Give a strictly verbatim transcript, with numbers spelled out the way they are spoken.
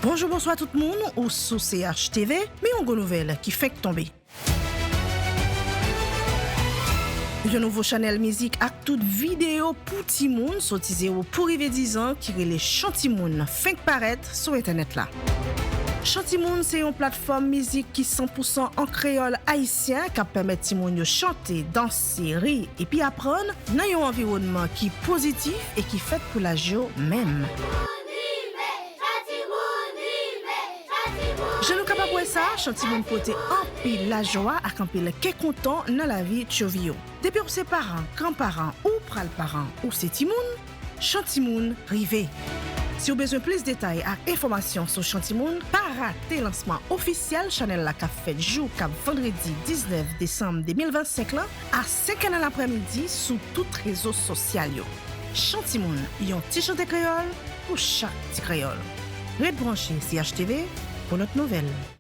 Bonjou, bonswa tout moun, ou sou C H T V, men yon gwo nouvèl ki fenk tonbe. Yon nouvo chanèl mizik ak tout videyo pou timoun soti zewo pou rive diz an ki rele Chan Timoun fenk parèt sou entènèt la. Chan Timoun se yon platfòm mizik ki san pou san an kreyòl ayisyen k ap pèmèt timoun yo chante, danse, ri epi aprann nan yon anviwònman ki pozitif e ki fèt pou laj yo menm. Jan nou kapab wè sa, Chan Timoun pote anpil lajwa ak anpil kè kontan nan lavi tchovi yo. Depi w se paran, granparan ou pral paran ou se timoun, Chan Timoun rive. Si w bezwen plis detay ak enfòmasyon sou Chan Timoun, pa rate lansman ofisyèl chanèl la k ap fèt jou k ap vandredi diznèf desanm de mil vennsenk lan a senk è nan laprèmidi sou tout rezo sosyal yo. Chan Timoun, yon ti chante kreyòl pou chak ti kreyòl. Ret branche C H T V pou lòt nouvèl.